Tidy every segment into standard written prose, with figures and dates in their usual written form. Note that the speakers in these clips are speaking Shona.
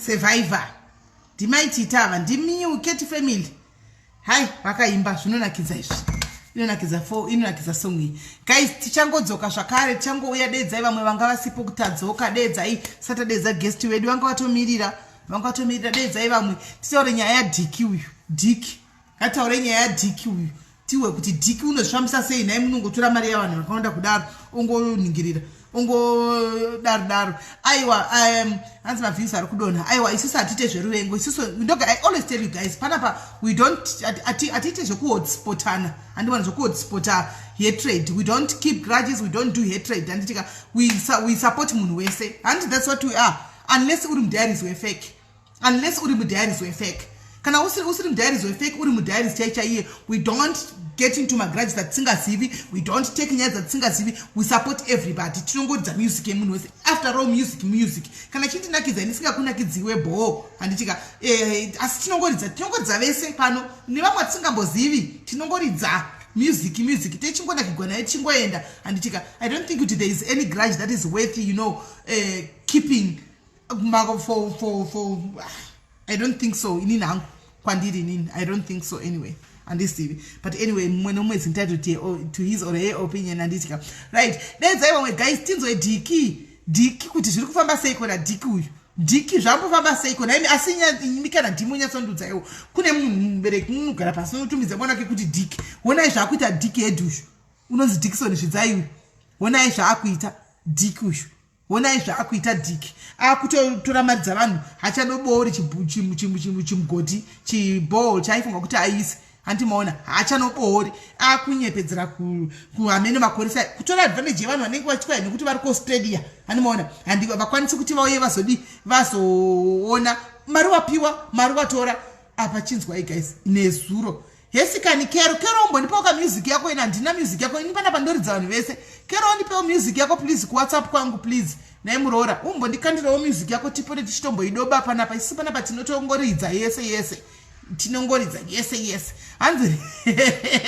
Survivor ndimaitita ava ndimiu cat family. Hai, vakaimba zvinonakidza izvi, inonakidza fo, inonakidza song iyi. Guys, tichangodzoka zvakare, tichangouya. Dedzai vamwe vanga vasipo kuti tadzoka. Dedzai satadedza guest wedu, vanga vatomirira, vanga vatomirira. Dedzai vamwe titaure nyaya yaDhiki uyu. Dhiki, ngataure nyaya yaDhiki uyu, tiwe kuti Dhiki unozvifambisa sei nhai? Munongotora mari yavanhu vakawanda kudaro, ongoningirira, ongodaro daro. Aiwa, hanzi maviews ari kudonha. Aiwa, isusu hatiite zveruvengo isusu. Ndoga I always tell you guys panapa, we don't, hatiite zvekuhotspotana, handiwana zvekuhotspota hatred. We don't keep grudges, we don't do hatred, handitika? We support munhu wese, handi? That's what we are, unless uri mudiaries wefake, unless uri mudiaries wefake. Kana usiri mudiaries wefake, uri mudiaries chai chaiye, we don't get into magrudges dzatisingazivi, we don't take nyaya dzatisingazivi. We support everybody. Tinongoridza music yemunhu wese. After all, music, music. Kana chindinakidza ini, singakunakidziwe bho, handitika? Asi tinongoridza, tinongoridza vese pano nevamwe atisingambozivi. Tinongoridza music, music, techingonakigwa nayo, tichingoenda, handitika? I don't think kuti there is any grudge that is worth keeping for. I don't think so. Inini hangu, kwandiri inini, I don't think so. Anyway, handizivi, but anyway, mumwe nomumwe is entitled to his or her opinion, handitika? Right, dedzai vamwe guys, tinzwe Dhiki, Dhiki kuti zviri kufamba sei kona. Dhiki uyu, Dhiki, zvambofamba sei kona imi? Asi imi kana ndimi unyatsandudzaiwo, kune munhu mubereki munogara pasi unotumidza mwana wake kuti Dhiki? Honai zvaakuita Dhiki hedu uyu, unonzi Dikson Zvidzai uyu. Honai zvaakuita Dhiki uyu, honai zvaakuita Dhiki. Akutotora mari dzavanhu, hachanoboori chimugodhi, chibhol chaaifunga kuti aise, handimaona? Haachanoboori, akunyepedzera kuhamene makoresa, kutora advantage yevanhu vanenge vachitwaya nekuti vari kuAustralia, handimaona? Handi vakwanisi kuti vauye vazodi vazoona mari wapiwa, mari watora apa. Chinzwai guys, nezuro. Hesi kani Kero, Kero umbondipawo ka music yako ini handina music yako ini panapa ndoridza vanhu vese. Kero undipewo music yako please kuWhatsApp kwangu please. Nhai muroora umbondikandirawo music yako tipote tichitomboidoba panapa isu panapa tinotongoridza yese yese. Tinongoridza yese yese. Hanzi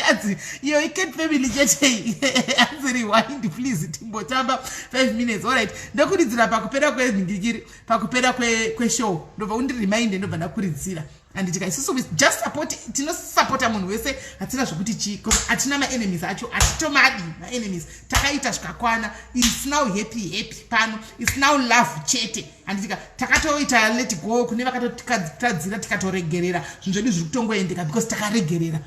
hanzi iyo icat family chete hanzi rewind please timbotamba 5 minutes. All right. Ndokuridzira pakupera kwemhingikiri pakupera kweshow kwe ndobva undiremind ndobva ndakuridzira. Handiti ka isusu we just support tinosapota munhu wese hatina zvekuti chii hatina maenemies acho hatitomadi maenemies takaita zvikakwana its now happy happy pano its now love chete handiti ka takatoita let go kune vakatotadzira tikatoregerera zvinhu zvedu zviri kutongoendeka because takaregerera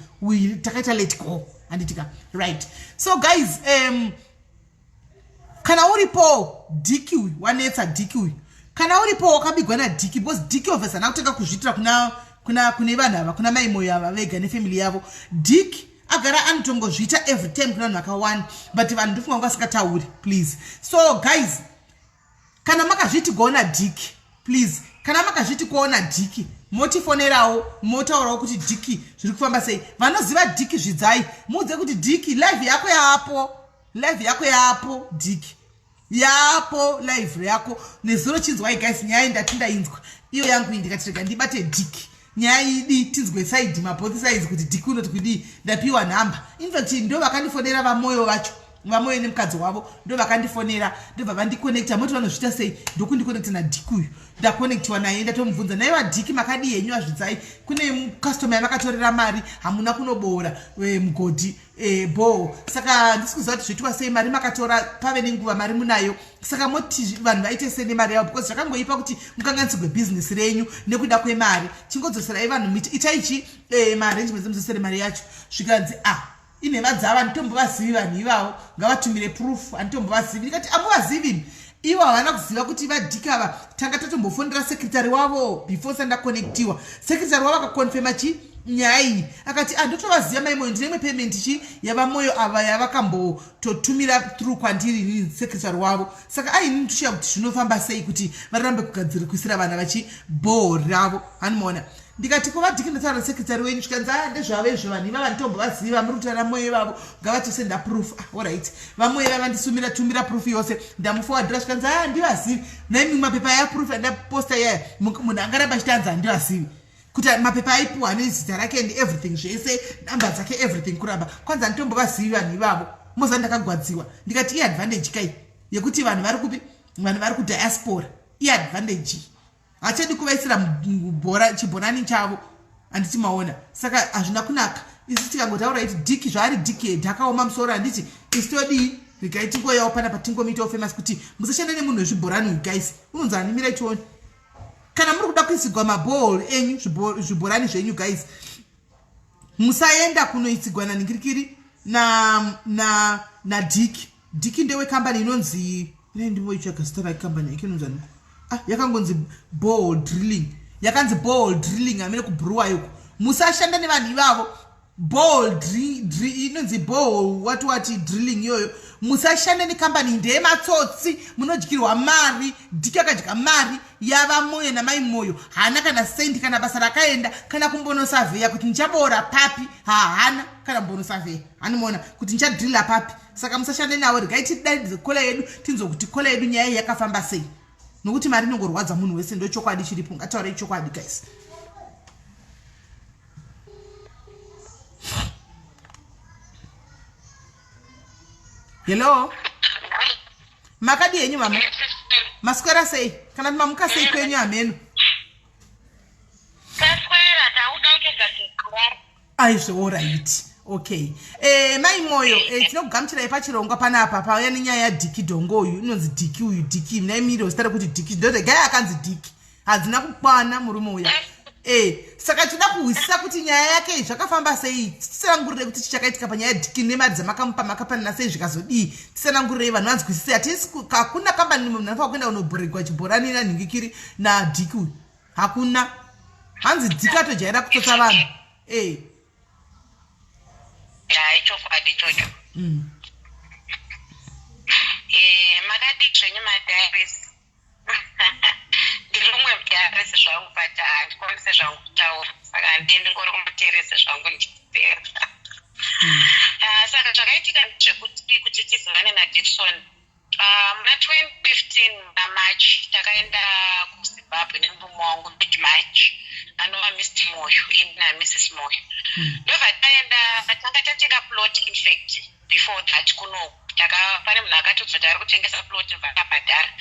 takaita let go handiti ka right so guys um, kana uripo dhiki uyu wanetsa dhiki uyu kana uripo wakabigwa nadhiki because dhiki obviously hana kutanga kuzviitira kuna kuna kune vanhu ava kuna mai moyo ava vega nefamily yavo dhiki agara anotongozviita every time kuna vanhu vakawanda but vanhu ndofunga kunga vasingatauri please so guys kana makazviti gona dhiki please kana makazviti kuona dhiki motifonerawo motaurawo kuti dhiki zviri kufamba sei vanoziva dhiki zvidzai muudze kuti dhiki live yako yaapo live yako yaapo dhiki yaapo live yako nezuro chinzwai guys nyaya ndati ndainzwa iyo yangu iyi ndikati rega ndibate dhiki nyaya idi tinzwe side maboth sides kuti dhiki unoti kudii ndapiwa nhamba infact ndo vakandifonera vamoyo vacho vamoyo nemukadzi wavo ndo vakandifonera ndobva vandikonekta moti vanozviita sei ndokundikonekta nadhiki uyu ndakonektiwa naye ndatomubvunza naye vadhiki makadii henyu azvidzai kune customer yavakatorera mari hamuna kunoboora eh, mugodhi eh, bho saka handisi kuziva kuti zvoitwa sei mari makatora pave nenguva mari munayo saka moti vanhu vaite sei nemari yavo because zvakangoipa kuti mukanganisigwe bhizinesi renyu nekuda kwemari chingodzoserai vanhu itai chi eh, maarrangements emudzosere mari yacho zvikanzi a ah, inhema dzavo handitombovazivi vanhu ivavo ngavatumire proof handitombovazivi ndikati amuvazivi ivo havana kuziva kuti vadhikava tanga tatombofonera secretary wavo before sandakonektiwa secretary wavo akakonfema chi nyaya iyi akati ah, ndotovaziva mai moyo ndine imwe payment chi yavamoyo ava yavakambototumira through kwandiri inini secretary wavo saka aini ndoshiya kuti zvinofamba sei kuti varambe kugadzira kuisira vana vachi bhoo ravo hanimaona ndikati ko vadiki ndataura secretary wenyu zvikanzi aya ah, ndezvavo izvo vanhu ivava nditombovaziva muri kutaura moyo ivavo ngavatosenda proof ah, orit vamoyo ivava ndisumira tumira proof yose ndamufowadhira zvikanzi aya ah, ndivazivi naimi mapepa aya proof andaposta iyaya munhu angaramba achitanzi handivazivi kuti mapepa aipuwa ane zita rake and everything zvese namba dzake everything kuramba kwanzi anditombovazivi vanhu ivavo moza ndakagwadziwa ndikati iadvantage kai yekuti vanhu vari kupi vanhu vari kudiaspora iadvantage hachadi kuvaisira bhora chibhorani chavo handiti maona saka hazvina kunaka isu tikangotaura iti dhiki zvaari dhiki head akaoma musoro handiti isu todii regai tingoyawo panapa tingomuitawo famous kuti musashanda nemunhu wezvibhorani uyu guys unonzi ani mirai tione kana muri kuda kuisigwa mabhol enyu zvibhorani zvenyu guys musaenda kunoitsigwa naningirikiri na na nadhiki dhiki ndewe kambani inonzi ndimboitsvaga zita rake kambani yake inonzi ani ah yakangonzi ball drilling yakanzi ball drilling amene kubruwa yuko musashanda nevanhu ivavo ball inonzi ball wati wati drilling iyoyo musashanda nekambani ndeyematsotsi munodyirwa mari dhiki akadya mari yava moyo namai moyo haana kana sendi kana basa rakaenda kana kumbonosavheya kuti ndichaboora papi haana kana kumbonosavheya anomuona kuti ndichadrilla papi saka musashande navo regai tidaidze kola yedu tinzwe kuti kola yedu nyaya iyi yakafamba sei nokuti mari inongorwadza munhu wese ndochokwadi chiripo ngataurei chokwadi guys hello makadi henyu mama maswera sei kana kuti mamuka sei kwenyu hameno aizve orit okay eh, mai moyo eh, tinokugamuchirai pachirongwa panapa pauya nenyaya yadhiki dhongo uyu inonzi dhiki uyu dhiki naimiro zita rekuti dhiki ndoregai akanzi dhiki hadzina kukwana murume uya e saka tinoda kuhwisisa kuti nyaya yake iyi zvakafamba sei tisanangurire kuti chichakaitika panyaya yadhiki nemari dzamakamupa makapanana sei zvikazodii tisanangurire vanhu vanzwisise hatisi hakuna kambani munhu anofanira kuenda kunobhoregwa chibhorani nanhingikiri nadhiki uyu hakuna hanzi dhiki atojaira kutsotsa vanhu e ichokwadi ichocho mm. eh, makadii zvenyu madiaries ndiri umwe mudiarisi zvangu but handikwanise zvangu kutaura saka handie ndingori kumuterese zvangu ndichipera Kupera. Ah, saka zvakaitika ndezvekuti kuti tizivane naDickson, ah, muna 2015 muna March takaenda kuZimbabwe nemurume wangu mid March, anova Mr Moyo, ini naMrs Moyo. Ndobva taenda, tanga tatenga plot. In fact, before that, kuno taka pane munhu akatiudza kuti ari kutengesa plot, ndobva tabhadhara.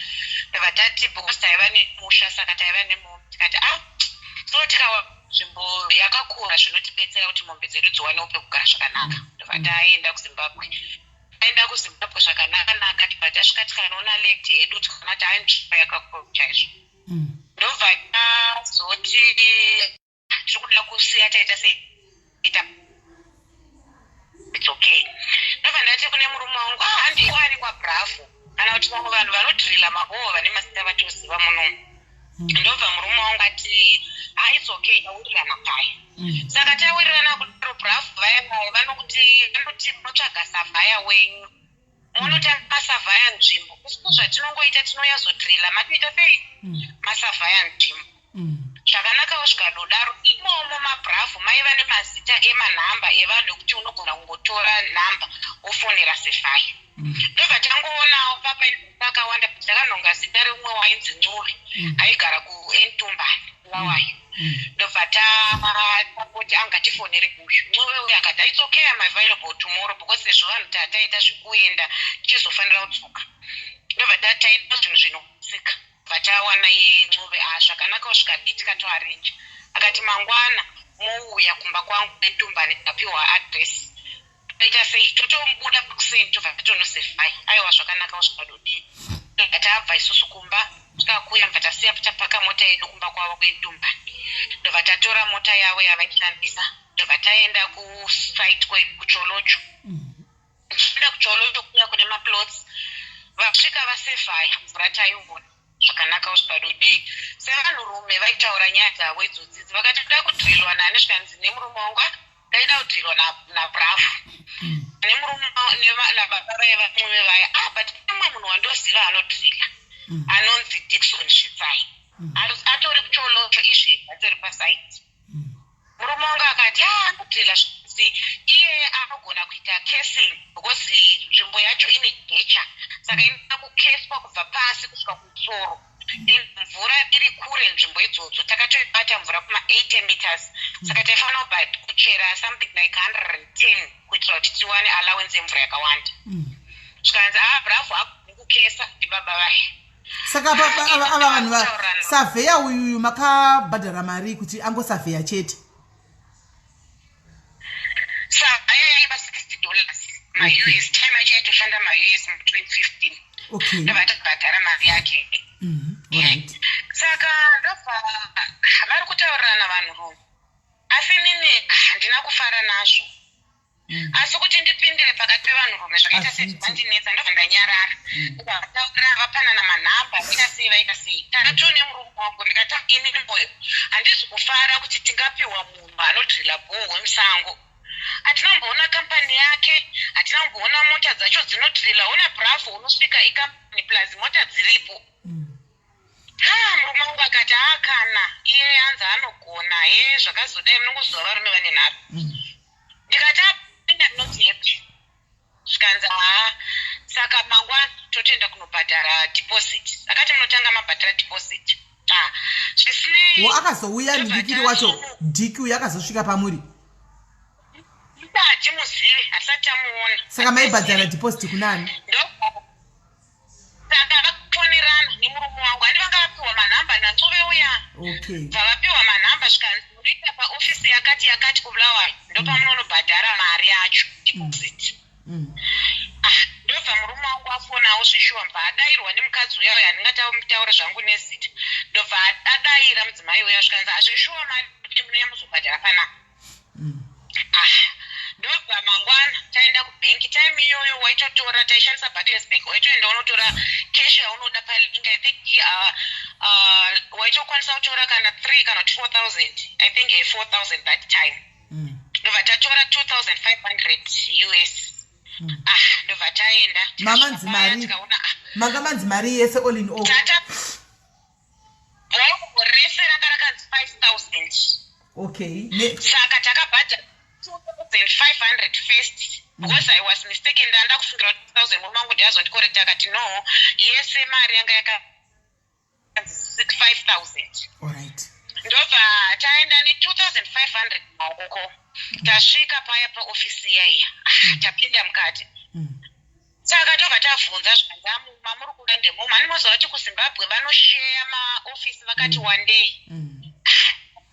Ndobva tati because taiva nemusha, saka taiva nemombe, tikati, ah, so tikawa nzvimbo yakakura zvinotibetsera kuti mombe dzedu dziwanewo pekugara zvakanaka. Ndobva taenda kuZimbabwe. Taenda kuZimbabwe zvakanaka-naka, tibva tasvika, tikanoona land yedu, tikaona kuti ai, nzvimbo yakakura chaizvo. Ndobva tazoti tiri kuda kusiya taita seita, it's okay. Ndobva ndati kune murume wangu, ah, handi kwari kwaBravo kana kuti vamwe vanhu vanodhirila maboho vane mazita vatoziva munomu. Ndobva murume wangu ati, ah, it's okay, tawirirana paya. Saka tawirirana kudaro, Bravo vaya vaya vanokuti, vanoti munotsvaga surveyor wenyu, munotanga masurveya nzvimbo. Isusu zvatinongoita, tinoyazodhirila matoita sei, masurveya nzvimbo. Zvakanakawo zvikadodaro. Imomo maBravo maiva nemazita emanhamba evanhu ekuti unogona kungotora nhamba wofonera surveyor. Ndobva tangoonawo papa akawanda, takanhonga zita reumwe wainzi Ncube, aigara kuEntumbane, Bulawayo. Ndobva tangoti angatifonere uyu Ncube uyu, akati, it's okay, I'm available tomorrow, because sezvo vanhu tataita zvekuenda tichizofanira kudzoka. Ndobva taita zvinhu zvinosika, bva tawana iye Ncube. A, zvakanakawo zvikadii, tikatoarrange. Akati mangwana mouya kumba kwangu Entumbane, tapiwa address, toita sei, totobuda pakuseni, tobva tatonosurveya. Aiwa, zvakanakawo zvikadodii. Ndobva tabva isusu kumba, tikakuya, bva tasiya tapaka mota yedu kumba kwavo kuEntumbane. Ndobva tatora mota yavo yavaishandisa, ndobva taenda kusite kuCholocho. Tichienda kuCholocho kuya kune maplots, vasvika vasurveya, mvura taiona zvakanakawo zvikadodii. Sevanhurume vaitaura nyaya dzavo idzodzidzi, vakati kuda kudhrilwa nani? Zvikanzi nemurume wangu, "Ah, ndaida kudhrilwa naBravo nemurume nababa vaiva mumwe vaya. Ah, but mumwe munhu wandoziva anodhirila anonzi Dikson Svitsai. Atori kuCholocho izvezvi, atori pasite." Murume wangu akati, a, anodhirila zvinzi iye anogona kuita casing because nzvimbo yacho ine jecha, saka inoda kukeswa kubva pasi kusvika kumusoro. And mvura iri kure nzvimbo idzodzo, takatoibata mvura kuma-80 meters, saka taifanira kubva kuchera something like 110 kuitira kuti tiwane allowance yemvura yakawanda. Zvikanzi, a, Bravo agoni kukesa, ndibaba vaya. Saka ava vanhu surveyor uyuyu makabhadhara mari kuti angosurveya chete? Surveyor yaiva $60 maUS, time acho aitoshanda maUS mu2015. Ndobva tabhadhara mari yake. Saka ndobva vari kutaurirana vanhurume, asi inini handina kufara nazvo. Asi kuti ndipindire pakati pevanhurume zvakaita sezvandinetsa, ndobva ndanyarara. Vataurira, vapanana manhamba, vaita sei, vaita sei. Takatiwo nemurume wangu, ndikati, ini moyo handisi kufara kuti tingapiwa munhu anodhirila bhoho wemusango. Hatina kumboona kambani yake, hatina kumboona mota dzacho dzinodhirila. Ona Bravo, unosvika ikambani plus mota dziripo. Ha, murume wangu akati, ha, kana iye anzi anogona he, zvakazodai, munongoziva varume vane nharo. Ndikati, I'm not happy. Zvikanzi, haa, saka mangwana totoenda kunobhadhara deposit. Akati munotanga mabhadhara deposit. Ah, zvisinei. Wo akazouya ndidikiri wacho, Diki uyu akazosvika pamuri? Hatimuzivi, hatisati tamuona. Saka maibhadhara deposit kunani? Saka vakufonerana nemurume wangu, handi vanga vapiwa manhamba naNcube uya. Bva vapiwa manhamba, zvikanzi munoita paofisi yakati yakati kuBulawayo, ndopamunonobhadhara mari yacho, deposit. Ah, ndobva murume wangu afonawo zveshuwa, mbva adayirwa nemukadzi uya uya, handingatamutaura zvangu nezita. Ndobva adayira mudzimai uya, zvikanzi, azveshuwa, mari munouya muzobhadhara panapa. Ah, ndobva mangwana taenda kubhengi. Time iyoyo waitotora, taishandisa Barclays Bank, waitoenda unotora cash yaunoda palink. I think waitokwanisa kutora kana 3 kana kuti 4000, I think a 4000 that time. Ndobva tatora 2500 US. Ah, ndobva taenda. Mamanzi mari? Tikaona, ah, Manga manzi mari yese all in all? Tata bhoko rese ranga rakanzi 5000. Okay. Saka takabhadhara 500 first because I was mistaken. Ndanda kufungira kuti 1000. Murume wangu ndiazondikorekta, akati no, yese mari yanga yaka 5000. Ndobva taenda ne2500 maoko. Tasvika paya paofisi iyaiya, tapinda mukati. Saka tobva tabvunza, zvanzamu mamuri kuda ndemumu. Hanimoziva kuti kuZimbabwe vanosheya maofisi vakati wandei.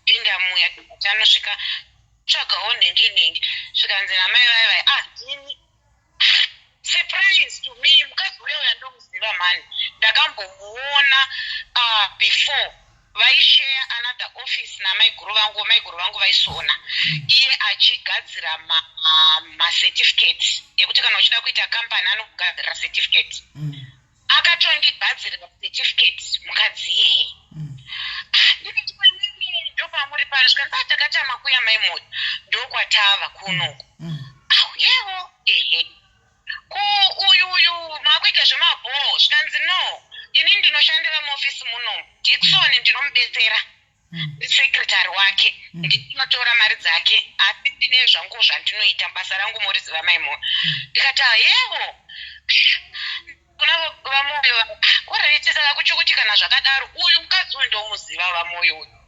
Pinda muya, tanosvika tsvagawo nhingi nhingi, zvikanzi namai vai vai, ah, ndini. Surprise to me, mukadzi uya uya ndomuziva mhani. Ndakambomuona before, vaisheya another office namaiguru vangu. Maiguru vangu vaisona, iye achigadzira macertificate ekuti kana uchida kuita kambani anokugadzirira certificate. Akatondigadzirira certificate mukadzi iyeye. Ndikati, "Kwemimi ndopamuri pano?" Zvikanzi, "Ah, takatama kuya Maimoyo, ndokwatava kunoku." Au, yevo, ehe. Ko uyu uyu makuita zvemabhoo? Zvikanzi, "No, ini ndinoshandira muofisi munomu. Dikson ndinomubetsera, secretary wake, ndinotora mari dzake, asi ndine zvangu zvandinoita, basa rangu moriziva Maimoyo." Ndikati, "Ah, yevo." Kuna VaMoyo, alright, saka kuchikuti kana zvakadaro, uyu mukadzi uyu ndomuziva, VaMoyo uyu,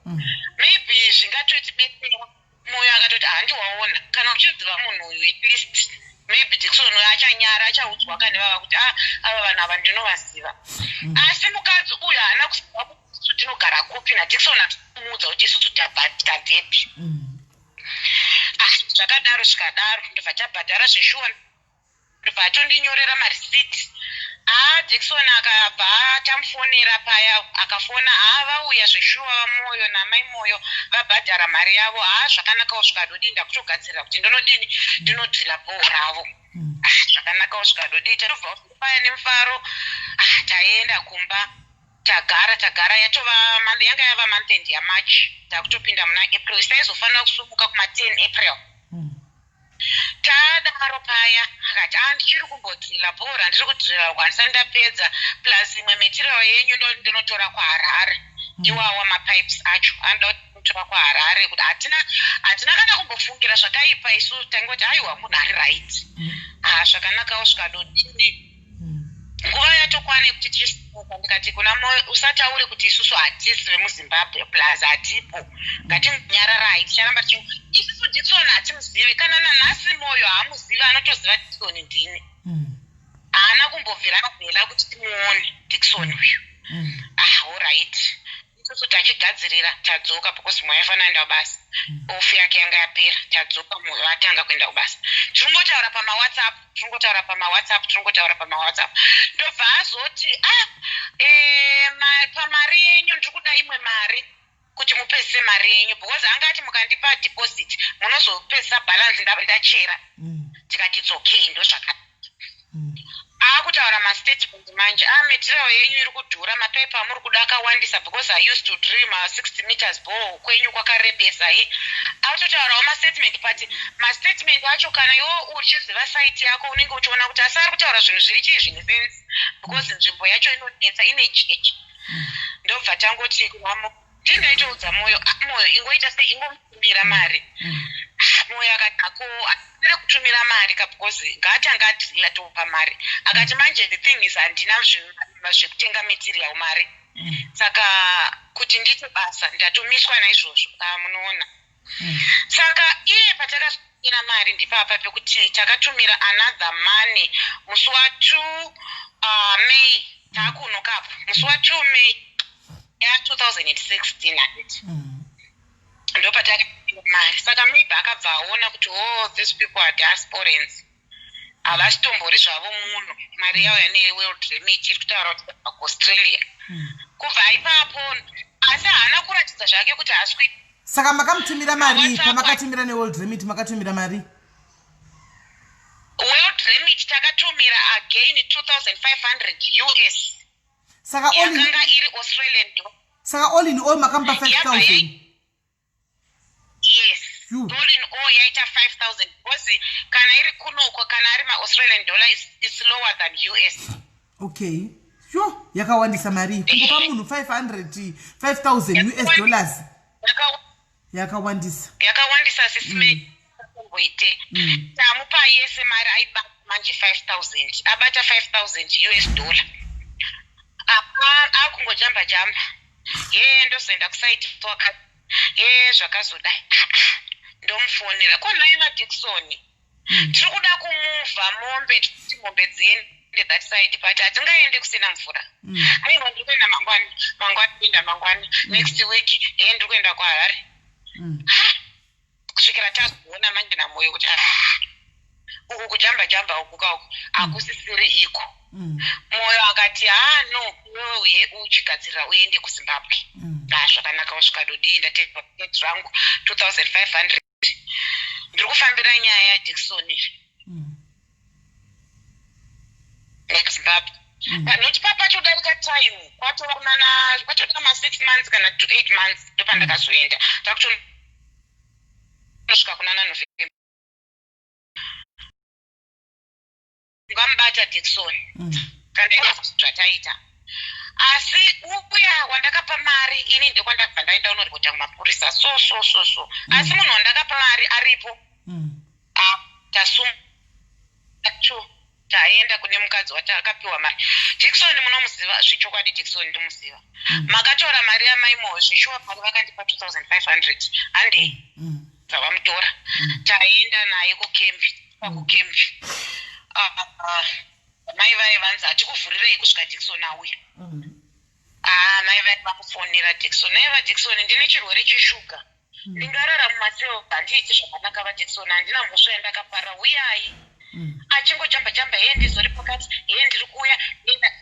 maybe zvingatotibetsera. Moyo akatoti, "Handiwaona, kana uchiziva munhu uyu, at least maybe Dikson uyu achanyara, achaudzwa kane vava kuti, ah, ava vanhu ava ndinovaziva." Asi mukadzi uyu haana kuziva kuti isusu tinogara kupi naDikson, atimuudza kuti isusu tabvepi. Ah, zvakadaro zvikadaro, ndobva tabhadhara zveshuwa, ndobva atondinyorera marisiti. Haa, Dikson akabva tamufonera paya, akafona, haa, vauya zveshuwa VaMoyo namai Moyo, vabhadhara mari yavo. Haa, zvakanakawo. Zvikadodi, ndakutogadzirira kuti ndinodini, ndinodhila bhoo ravo. Ah, zvakanakawo. Zvikadodi, tatobva paya nemufaro. Ah, taenda kumba, tagara tagara, yatova yanga yava month end yaMarch, takutopinda muna April, isaizofanira kusumuka kuma10 April. Tadaro paya akati, "A, ndichiri kumbodhirila bhora, ndiri kudhirila uko, handisati ndapedza, plus imwe material yenyu ndinotora kuHarare." Iwawa mapipes acho anoda kuti ndinotora kuHarare, kuti hatina kana kumbofungira zvakaipa isu, tangoti aiwa, munhu ari right. Ha, zvakanakawo. Zvikadodini, nguva yatokwana yekuti tichisimuka, ndikati kuna Moyo, "Usataure kuti isusu hatisi vemuZimbabwe, plus hatipo, ngatinyararai, ticharamba tichi isusu Dikson hatimuzivi kana nanhasi." Moyo haamuzivi, anotoziva Dikson ndini. Haana kumbobvira abvela kuti timuone Dikson uyu. Ah, alright, isusu tachigadzirira, tadzoka, because Moyo aifanira kuenda kubasa, off yake yanga yapera. Tadzoka, Moyo atanga kuenda kubasa, tiringotaura pamaWhatsApp, tiringotaura pamaWhatsApp, tiringotaura pamaWhatsApp. Ndobva azoti, "Ah, pamari yenyu ndiri kuda imwe mari kuti mupedzise mari yenyu," because anga ati, "Mukandipa deposit munozopedzisa balance ndachera." Tikati, "It's okay." Ndozvaka akutaura mastatement manje, a material yenyu iri kudhura, mapaipi amuri kuda akawandisa, because I used to drill ma60 meters bore, kwenyu kwakarebesa. I akutotaurawo mastatement, but mastatement acho, kana iwo uchiziva site yako, unenge uchiona kuti asi ari kutaura zvinhu zviri chii, zvine sense, because nzvimbo yacho inonetsa, ine jechi. Ndobva tangoti kunamo, ndindaitoudza Moyo, "Ah, Moyo, ingoita sei, ingomutumira mari." Moyo akati, "Ako asiri kutumira mari ka, because ngaatanga adhirila, tomupa mari." Akati, "Manje the thing is handina zvekutenga material, mari, saka kuti ndiite basa ndatomiswa naizvozvo." Ah, munoona. Saka iye patakatumira mari, ndipapa pekuti takatumira another money musi wa2 May, taakunokapo musi wa2 May ya2016, handiti? Ndopatakatumira mari. Saka maybe akabva aona kuti, oh, these people are diasporans, havasitombori zvavo muno, mari yauya neWorld Remit iri kutaura kuti kuAustralia. Kubva ipapo, asi haana kuratidza zvake kuti haasi kuita. Saka makamutumira mari? MaWhatsApp. Pamakatumira neWorld Remit, makatumira mari? World Remit takatumira again 2500 US. Saka all in, Yakanga iri Australian dollar. Saka all in all makamupa Yabva 5000? Yes. Phew. All in all yaita 5000, because kana iri kunoko, kana ari maAustralian dollar is lower than US. Okay, sure, yakawandisa mari kungopa munhu 500, 5000 US dollars. Yakawandisa. Yakawandisa, sisime. Zvisingatomboite. Tamupa yese mari aibata manje 5000 abata 5000 US dollar. Apa akungojamba jamba. Ye ndozoenda kusaiti wakati. Ye zvakazodai. Ah, ah. Ndomufonera. Ko nhai vaDickson. Tiri kuda kumuvha mombe kuti mombe dziende that side but hatingaende kusina mvura. Aiwa ndiri kuenda mangwani, mangwani kuenda mangwani. Next week ye ndiri kuenda kuHarare. Kusvikira tazoona manje naMoyo kuti ah, uku kujamba jamba uku kauku hakusisiri iko. Moyo akati ha no, iwewe uchigadzirira uende kuZimbabwe. Ah, zvakanaka wasvika dodii ndatenga tiketi rangu 2500 ndiri kufambira nyaya yaDickson nekuZimbabwe. Noti papatodarika time kwatova kunana kwatoda ma6 months kana to 8 months ndopandakazoenda takutonosvika kunana November vamubata Dickson kana zvataita asi uya wandakapa mari ini ndekwandakabva ndaenda unoripota kumapurisa so so so so asi munhu wandakapa mari aripo. Ah, tasuma tu taenda kune mukadzi watakapiwa mari. Dickson munomuziva zvechokwadi. Dickson ndimuziva. Makatora mari yamaimoyo zveshuwa mari vakandipa 2500 handei. Bva taenda naye kukembi kukembi. Ah, mai vaye vanzi hatikuvhurirei kusvika Dickson auya. Ah, mai vaye vakufonera Dickson naye vaDickson ndine chirwere cheshuga ndingarara mumaseo handiiti zvakanaka vaDickson handina mhosva yandakapara uyai. Achingojamba jamba heye ndizori pakati heye ndiri kuuya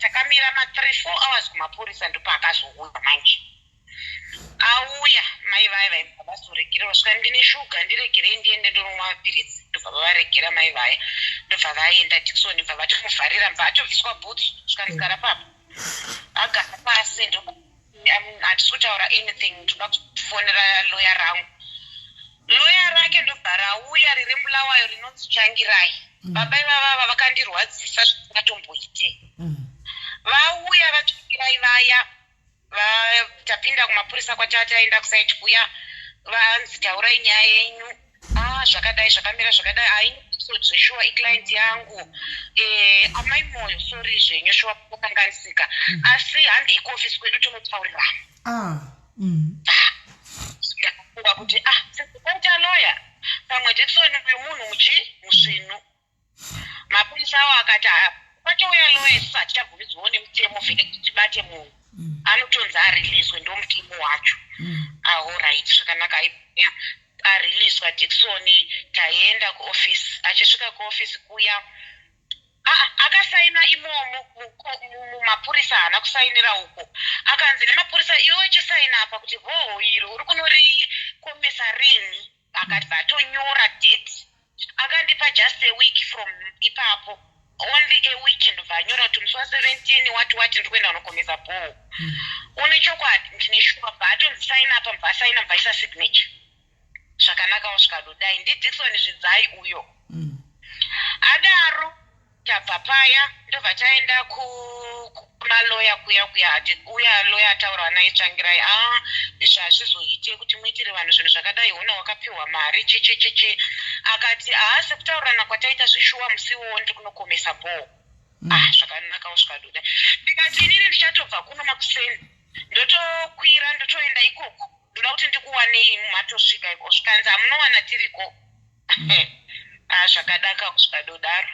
takamira ma3 4 hours kumapurisa ndopaakazouya manje auya mai vaya vaibva vazoregererwa svika ndine shuga ndiregerei ndiende ndonomwa mapiritsi ndobva vavaregera mai vaya ndobva vaenda Dickson bva vatomuvharira bva atobviswa bhutsu svikanzi gara papo agara pasi ndo handisi kutaura anything ndoda kufonera loya rangu loya rake ndobva rauya riri mulawayo rinonzi Tsvangirai. Baba ivavava vakandirwadzisa zvisingatomboite. Vauya vaTsvangirai vaya tapinda kumapurisa kwatataenda kusaiti kuya vanzi taurai nyaya yenyu ah zvakadai zvakamira zvakadai ai zveshuwa iclient yangu amai Moyo sorry zvenyu shuwa kukanganisika asi handei kuofisi kwedu tonotaurirana. Ndakafunga kuti ah sezikaita loya pamwe Dickson uyu munhu muchi musvinu. Mapurisa awo akati "Ah, patouya loya isusu hatichabvumidzwawo nemutemo vhele kuti tibate munhu anotonzi ariliswe ndo mutemo wacho." Alright zvakanaka aiya ariliswa Dickson taenda kuofisi achisvika kuofisi kuya aa akasaina imomo mumapurisa haana kusainira uko akanzi nemapurisa iwe chisaina apa kuti borehole iri uri kunorikomesa rini akabva atonyora date akandipa just a week from ipapo only a week ndobva anyora kuti musi wa17 wati wati ndiri kuenda kunokomesa borehole une chokwadi ndine shuwa bva atonzi saina apa mbva asaina mbva aisa signature zvakanakawo zvikadodai ndiDickson Zvidzai uyo. Adaro tabva paya ndobva taenda kumaloya kuya kuya ati uya loya ataura naye Tsvangirai a izvi hazvizoite kuti muitire vanhu zvinhu zvakadai hona wakapiwa mari chichichichi akati haasi kutaurirana kwataita zveshuwa musi iwowo ndiri kunokomesa borehole. Ah zvakanakawo zvikadoda ndikati inini ndichatobva kuno makuseni ndotokwira ndotoenda ikoko ndoda kuti ndikuwanei matosvika iko zvikanzi hamunowana tiriko. Ah zvakadaka zvikadodaro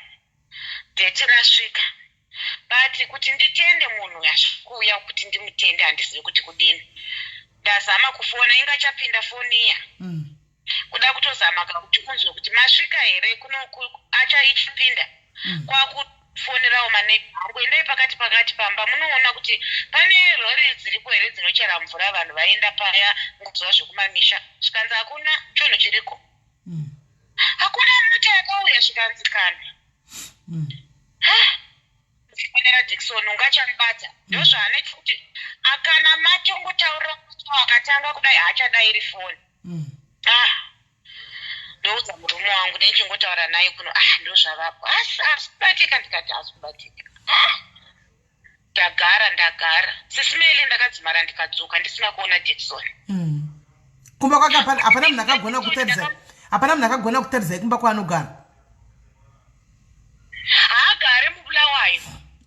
date rasvika but kuti nditende munhu yasvikuuya kuti ndimutende handizivi kuti kudini ndazama kufona ingachapinda foni iya kuda kutozama kuti unzwe kuti masvika here kuno acha ichipinda kwakufonerawo maneighbour angu endai pakati pakati pamba munoona kuti pane rori dziripo here dzinochera mvura vanhu vaenda paya nguzuva zvekumamisha zvikanzi hakuna chinhu chiriko hakuna mota yakauya zvikanzi kana fonera Dickson ungachamubata ndozvaanoita kuti akana matongotaurira akatanga kudai haachadairi foni. Ah ndoudza murume wangu ndichingotaura naye kuno ah ndozvavapo asi asi kubatika ndikati asi kubatika ah ndagara ndagara sisimele ndakadzimara ndikadzoka ndisina kuona Dickson. Kumba kwake hapana munhu akagona kutaridza. Hapana munhu akagona kutaridzai kumba kwaanogara? Haagare muBulawayo.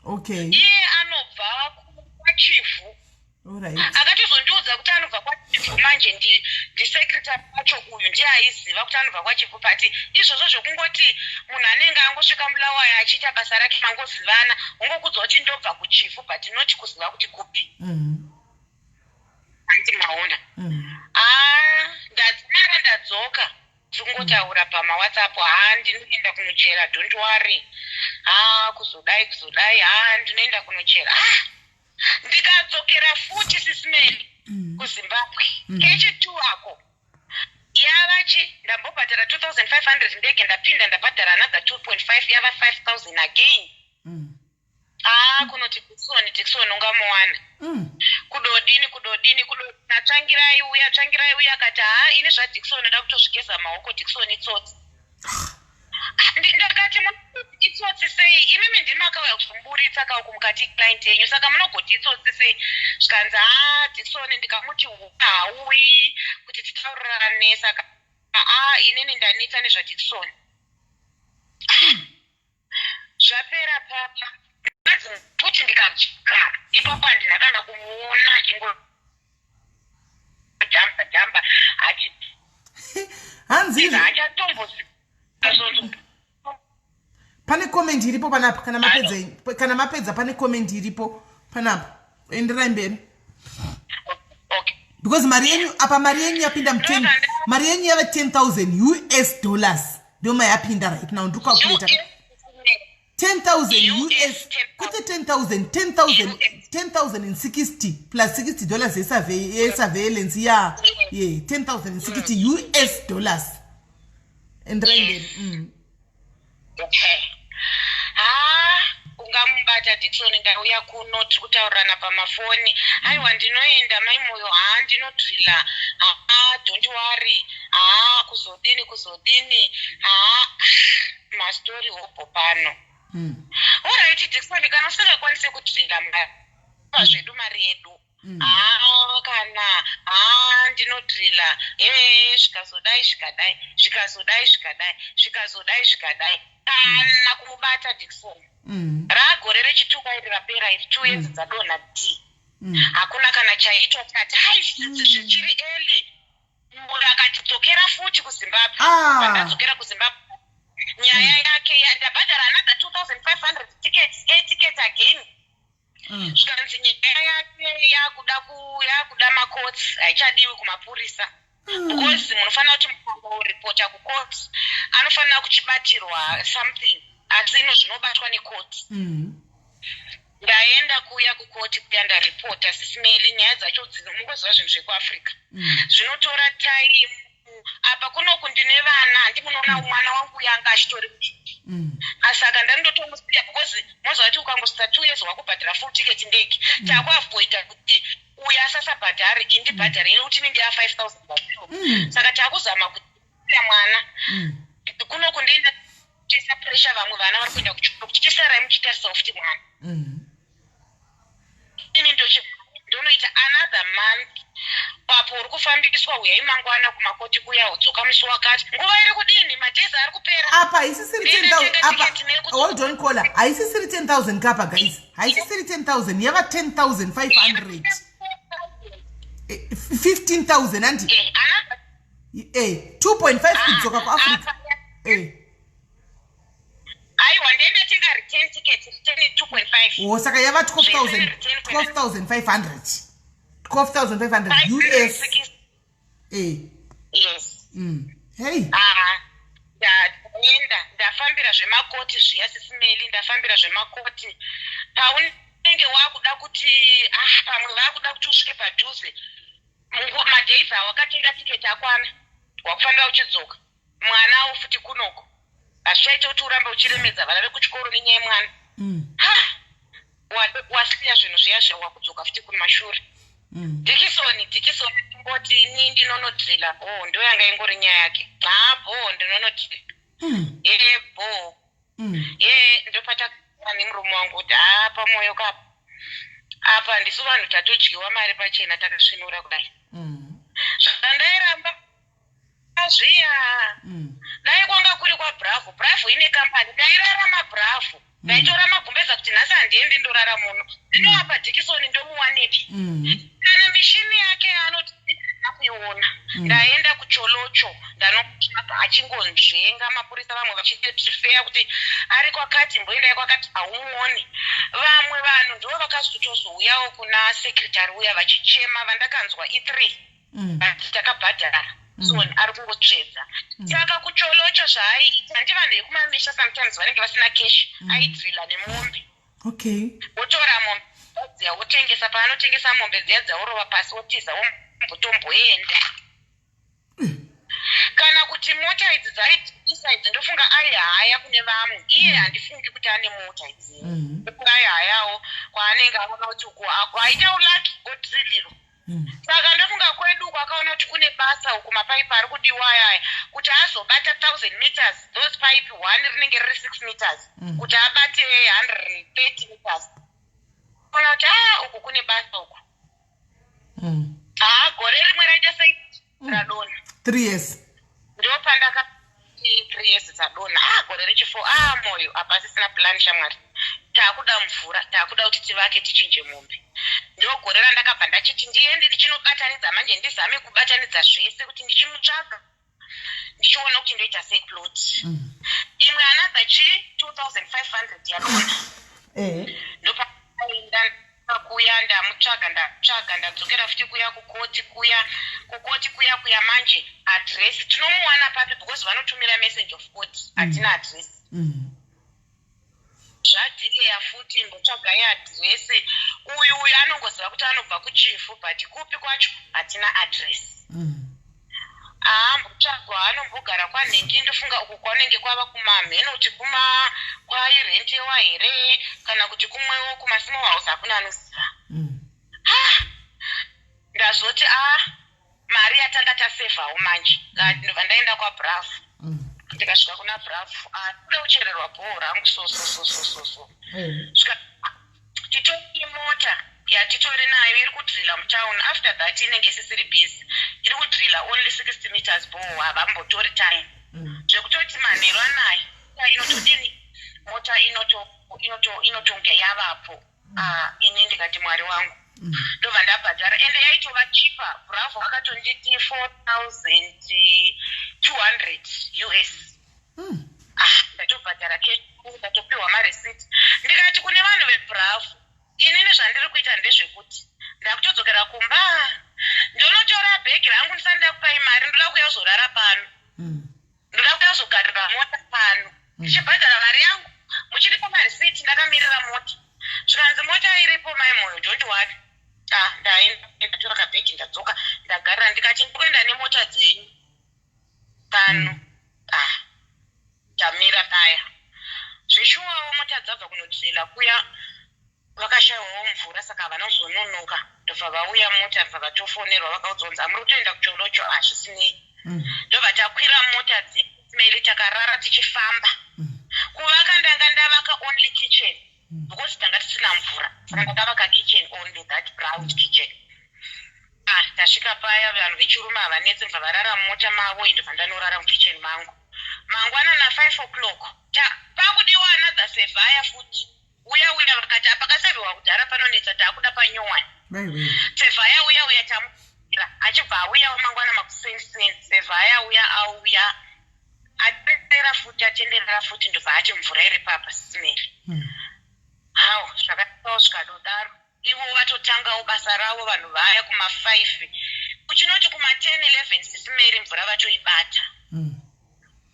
Okay. Iye anobva kwaChivhu. Akatozondiudza kuti anobva kwaChivhu manje ndisecretary wacho uyu ndiye aiziva kuti anobva kwaChivhu, but izvozvo zvekungoti munhu anenge angosvika muBulawayo achiita basa rake, mangozivana, ungokudza kuti ndobva kuChivhu, but not kuziva kuti kupi. Hanti maona? Ah, ndadzimara ndadzoka, tiri kungotaura pamaWhatsApp. Ha, ndinoenda kunochera, don't worry. Ha, kuzodai kuzodai, ha, ndinoenda kunochera. Ah, ndikadzokera futi, Sis Melly, kuZimbabwe kechi2 ako yavachi ndambobhadhara 2500 ndege, ndapinda ndabhadhara another 2.5, yava 5000 again. Ah, kunoti Dikson, Dikson ungamuwana. Kudodini, kudodini, kudodini, atsvangirai uya, tsvangirai uya. Akati, ha, ini zvaDikson da kutozvigeza maoko, Dikson itsotsi. Ndakati, itsotsi sei? Imimi ndimi makauya kuzomuburitsa kauku mukati client yenyu, saka munogoti itsotsi sei? Zvikanzi, ha, Dikson ndikamuti hauyi kuti titaurirane, saka aa, inini ndaneta nezvaDikson. Zvapera papa kuti ndikadzoka ipapo handina kana kumuona achingojamba jamba achi Hanzi Haachatombozi. Pane comment iripo panapa. Kana mapedza, kana mapedza, pane comment iripo panapa. Enderai mberi. Okay. Because mari yenyu apa, mari yenyu yapinda mu10, mari yenyu yava 10,000 US dollars, ndo mayapinda right now. Ndiri calculata 10,000 US, kwete 10,000, 10,000, 10,060 plus $60 yesurveillance ya ye 10,060 US dollars. Enderai mberi. Okay. Ha, ungamubata Dikson, ndauya kuno, tiri kutaurirana pamafoni. Aiwa, ndinoenda mai Moyo. Ha, ndinodrilla. Ha, don't worry. Ha, kuzodini, kuzodini. Ha, mastori hobho pano. Alright Dikson, kana usingakwanisi kudrilla, mari zvedu, mari yedu. Ha, kana, ha, ndinodrilla. He, zvikazodai, zvikadai, zvikazodai, zvikadai, zvikazodai, zvikadai, kana kumubata Dikson. Raagore rechituka iri rapera iri, 2 years dzadonha d. Hakuna kana chaitwa. Tikati, hai, zvichiri early. Munhu akatidzokera futi kuZimbabwe. Ah. Ndadzokera kuZimbabwe, nyaya yake ndabhadhara another 2500 ticket, air ticket again. Zvikanzi nyaya yake yakuda macourts, haichadiwi kumapurisa, because munofanira kuti mukangoripota kucourt anofanira kuchibatirwa something, asi ino zvinobatwa necourt. Ndaenda kuuya kukoti kuya, ndaripota, Sis Melly, nyaya dzacho dzino mungoziva zvinhu zvekuAfrica zvinotora time. Apa kunoku ndine vana, handi munoona mwana wangu uyo anga achitori mudiki. Saka ndandotomusiya because moziva kuti ukangosvitsa 2 years wakubhadhara full ticket ndege. Takuavoida kuti uyo asasabhadhare, indibhadhare ini kuti inenge ya5000 batiro. Saka takuzama kusiya mwana kunoku, ndoenda tiisa pressure vamwe vana vari kuenda kuchikoro kuti chisarai muchitarisawo futi mwana. Ini ndonoita another month papo uri kufambiswa, uyai mangwana kumakoti kuya, udzoka musi wakati, nguva iri kudini, madays ari kupera. Apa haisisiri 10,000 apa. Hold on, caller. Haisisiri 10,000 kapa, guys, haisisiri 10,000, yava 10,500, 15,000, handi? 2.5 kudzoka kuAfrica. Aiwa, ndendatenga return ticket, return 2.5. O, saka yava 12,000, 12,500, 12,500 US. Yes. Hey. Aha, ndaenda ndafambira zvemakoti zviya, Sis Melly, ndafambira zvemakoti. Paunenge wakuda kuti, ah, pamwe vakuda kuti usvike padhuze, madays awakatenga tiketi akwana, wakufanira uchidzoka mwanawo futi kunoko. Hazvichaita kuti urambe uchiremedza vana vekuchikoro nenyaya yemwana. Ha, wasiya zvinhu zviya zviya, wakudzoka futi kumashure. Dikisoni, Dikisoni ngoti ini ndinonodrilla. O, ndo yanga ingori nyaya yake. Ha, bo, ndinonodrilla. E, bo. Ye, ndopatakaa nemurume wangu kuti, ha, paMwoyo kapa apa ndisu vanhu tatodyiwa mari pachena, takasvinura kudai. Zvandairamba. Zviya dai kwanga kuri kwaBravo, Bravo ine kambani, ndairarama Bravo, ndaitora magumbeza kuti nhasi handiendi, ndorara muno. Ndinoapa Dikisoni, ndomuwanepi? Kana mishini yake yaanoti kuiona, ndaenda kuCholocho, ndanotsvaka achingonzvenga mapurisa, vamwe vachitifeya kuti ari kwakati, mboendai kwakati, haumuoni. Vamwe vanhu ndo vakazotozouyawo kuna secretary uya vachichema, vandakanzwa i3 vati takabhadhara, so ari kungotsvedza. Saka kuCholocho zvaaiita, ndi vanhu vekumamisha, sometimes vanenge vasina cash, aidrilla nemombe. Wotora mombe dziya, wotengesa. Paanotengesa mombe dziya, dzaurova pasi, wotiza, wombotomboenda. Kana kuti mota idzi dzaidhisa idzi, ndofunga aihaya kune vamwe. Iye handifungi kuti ane mota idzi. Ndofunga aihayawo kwaanenge aona kuti uku aita ulucky odrilirwa. Saka ndofunga kwedu uku akaona kuti kune basa uku, mapaipi ari kudiwa ayaya kuti azobata 1000 meters, those pipe one rinenge riri 6 meters, kuti abate 130 meters, ona kuti a uku kune basa uku. Haa, gore rimwe raita sei, radonha. 3 years. Ndopandaka 3 years dzadonha. A gore rechi4, a moyo hapasisina plan, shamwari. Taakuda mvura, taakuda kuti tivake, tichinje mombe. Ndogore randakabva ndachiti ndiende ndichinobatanidza manje, ndizame kubatanidza zvese kuti ndichimutsvaga, ndichiona kuti ndoita sei plot imwe. Another chi 2500 yadonha. Ndopaenda kuya, ndamutsvaga, ndatsvaga, ndadzokera futi kuya kukoti kuya, kukoti kuya kuya manje address tinomuwana papi? Because vanotumira message of court, hatina address. Zvadhileya futi, mbotsvagai address. Uyu uyu anongoziva kuti anobva kuChivhu, but kupi kwacho hatina address. Haambotsvagwa, anombogara kwanhingi. Ndofunga uku kwanenge kwava kumamheno, kuti kuma kwairentewa here kana kuti kumwewo kumasmall house, hakuna anoziva. Ndazoti a mari yatanga tasevhawo manje, ndobva ndaenda kwaBravo. Ndikasvika kuna Bravo, kuda kuchererwa bhoo rangu, so so so so so so. Svika titori mota yatitori nayo iri kudrilla mutown. After that inenge isisiri busy, iri kudrilla only 60 meters bore, havambotori time. Zvekutoti manheru anayo inotodini, mota inotonge yavapo. Ah, ini ndikati Mwari wangu. Ndobva ndabhadhara, ende yaitova cheaper. Bravo akatonditi 4200 US. Ah, ndatobhadhara cash, ndatopiwa mareceipt. Ndikati kune vanhu veBravo, inini zvandiri kuita ndezvekuti ndakutodzokera kumba, ndonotora bhegi rangu, ndisati ndakupai mari, ndoda kuuya kuzorara pano, ndoda kuuya kuzogarira mota pano, ndichibhadhara mari yangu, muchiripa mareceipt, ndakamirira mota. Zvikanzi mota iripo, mai Moyo, don't worry. Ah, ndaenda, ndatora kabhegi, ndadzoka, ndagarira. Ndikati ndikuenda nemota dzenyu pano. Ah, ndamira paya. Zveshuwawo mota dzabva kunodrilla kuya, vakashayiwawo mvura, saka havana kuzononoka, ndobva vauya mota, bva vatofonerwa, vakaudzwa kunzi hamuri kutoenda kuCholocho, hazvisinei. Ndobva takwira mota dzimeli, takarara tichifamba. Kuvaka ndanga ndavaka only kitchen, because tanga tisina mvura, saka ndakavaka kitchen only, that ground kitchen. Ah, tasvika paya, vanhu vechirume havanetsi, bva varara mumota mavo, indobva ndanorara mukitchen mangu. Mangwana na5 o'clock pakudiwa another surveyor futi. Uya uya vakati apakasevhewa kudhara panonetsa, taakuda panyowani. Surveyor uya uya tamukira, achibva auyawo mangwana makuseniseni. Surveyor uya auya, atenderera futi, atenderera futi, ndobva ati mvura iri papa, Sis Mary. Hau, zvakatawo zvikadodaro. Ivo vatotangawo basa ravo vanhu vaya kuma5, kuchinoti kuma10 11, Sis Mary, mvura vatoibata.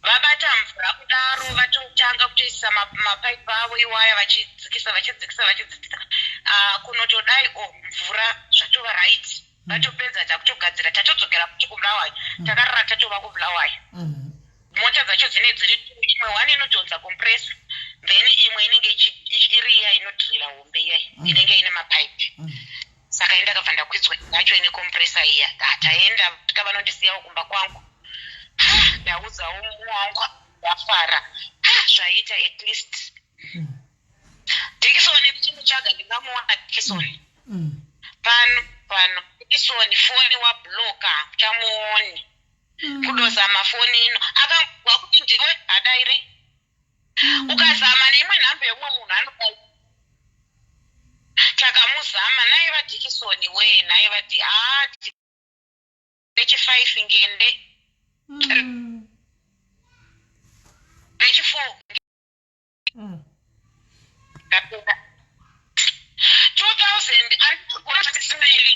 Vabata mvura kudaro, vatotanga kutoisa mapaipi avo iwaya, vachidzikisa, vachidzikisa, vachidzikisa. Ah, kunotodai o mvura zvatova right. Vatopedza, takutogadzira, tatodzokera futi kuBulawayo. Takarara tatova kuBulawayo. Mota dzacho dzine dziri two, imwe one inodhonza compressor, then imwe inenge iri iya inodrilla hombe iya, inenge ine mapaipi. Saka indakabva ndakwidzwa yacho ine compressor iya. Ah, taenda tika vanondisiyawo kumba kwangu. Ah, ndaudzawo mumwe wangu, ndafara. Ah, zvaita at least. Dikisoni ndichimutsvaga, ndingamuwana Dikisoni pano pano? Dikisoni foni wabloka, chamuoni. Kudozama foni ino, akangwa kuti ndiwe, hadairi. Ukazama neimwe nhamba yeumwe munhu, anodai. Takamuzama naye vaDikisoni we, naye vati haa, rechi5 ngende, rechi4 ndapera 2000 andikuasimeli.